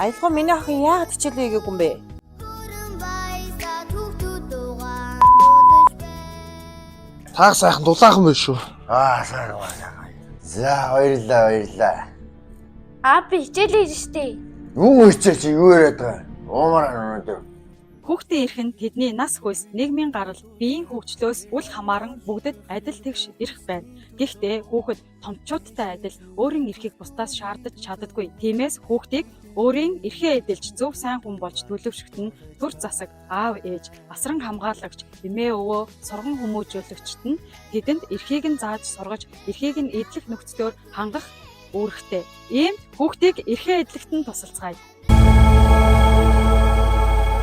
Аялгаа, миний охин яагаад хичээлээ хийгээгүй юм бэ? Таах сайхан дулаахан байна шүү. Аа, сайхан сайхан. За, баярлаа, баярлаа. Аа, би хичээлээ хийж штэ. Юу хичээ, чи юу яриад байгаа юм? Уумар өнөөдөр. Хүүхдийн эрх нь тэдний нас хүйс, нийгмийн гарал, биеийн хөгжлөөс үл хамааран бүгдэд адил тэгш эрх байна. Гэхдээ хүүхэд томчуудтай адил өөрийн эрхийг бусдаас шаардаж чаддаггүй. Тиймээс хүүхдийг өөрийн эрхээ эдэлж зөв сайн хүн болж төлөвшөхт нь төр засаг, аав ээж, асран хамгаалагч, эмээ өвөө, сурган хүмүүжүүлэгчид нь тэдэнд эрхийг нь зааж сургаж, эрхийг нь эдлэх нөхцлөөр хангах үүрэгтэй. Иймд хүүхдийг эрхээ эдлэхэд нь тусалцгаая.